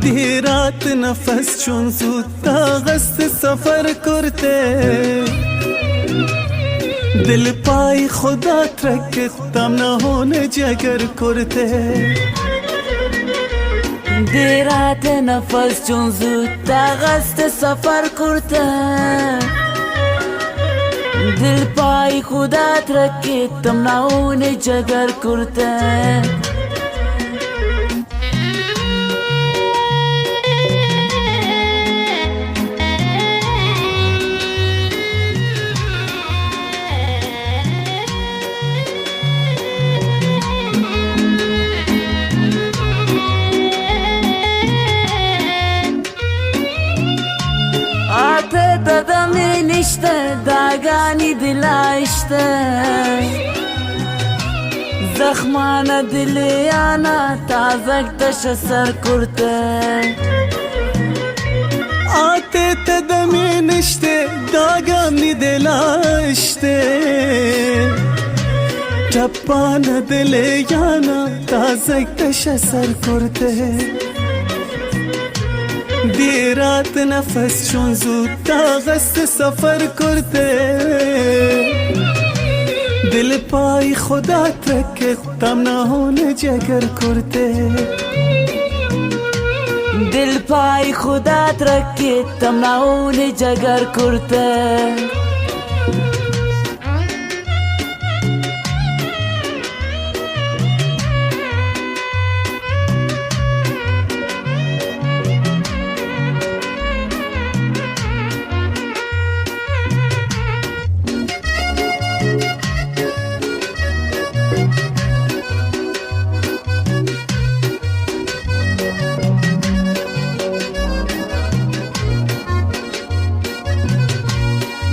دیر ات نفس چون زوت تاغست سفر کرتے، دل پای خدا ترکت تمنا ہون جگر کرتے۔ دیر ات نفس چون زوت تاغست سفر کرتے، دل پای خدا ترکت تمنا ہون جگر کرتے۔ آتے تدمی نشتے داگانی دلائشتے، زخمان دلیانا تازگ تش سر کرتے۔ آتے تدمی نشتے داگانی دلائشتے، ٹپان دلیانا تازگ تش سر کرتے۔ دیر ات نفس چون زوت تاغست سفر کرتے، دل پای خدا ترکت تمنا ہون جگر کرتے۔ دل پای خدا ترکت تمنا ہون جگر کرتے۔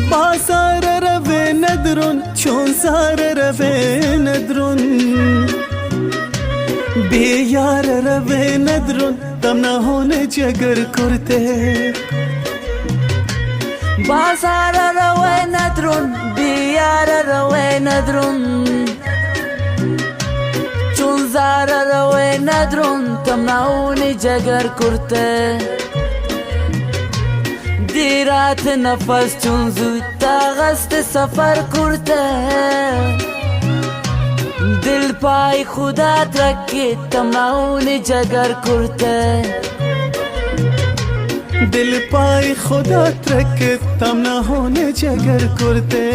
بازار روے ندرون، چون زار روے ندرون، بے یار روے ندرون، تمنا ہون جگر کرتے۔ بازار روے ندرون، بے یار روے ندرون، چون زار روے ندرون، تمنا ہون جگر کرتے۔ دیر ات نفس چون زوت تاغست سفر کرتے، دل پای خدا ترکت تمنا ہون جگر کرتے۔ دل پای خدا ترکت تمنا ہون جگر کرتے۔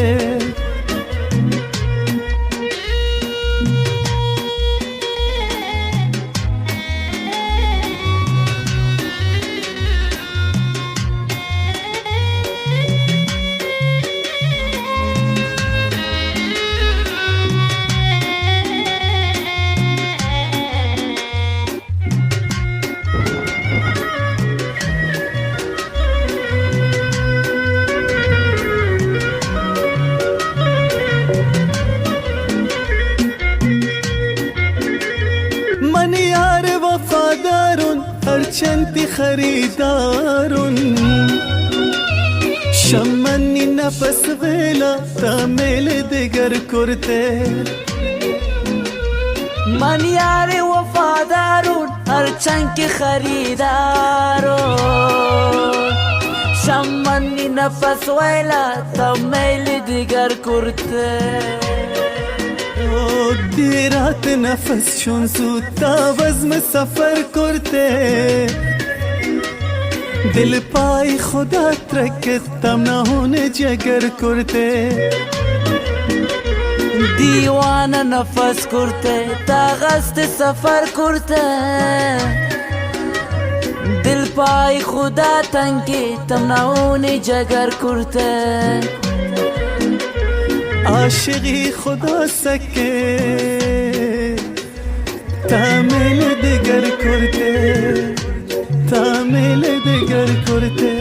من یار وفادارون، ہرچنتی خریدارون، شمنی نفس ویلا تا میل دگر کرتے۔ من یار وفادارون، ہرچنکی خریدارون، شمنی نفس ویلا تا میل دگر کرتے۔ او دیر ات نفس چون زوت تا بزم سفر کرتے، دل پای خدا ترکت تمنا ہون جگر کرتے۔ دیوان نفس کرتے، تاغست سفر کرتے، دل پای خدا تنکے تمنا ہون جگر کرتے۔ عاشقی خدا سکے تا میل دگر کرتے، تا میل دگر کرتے۔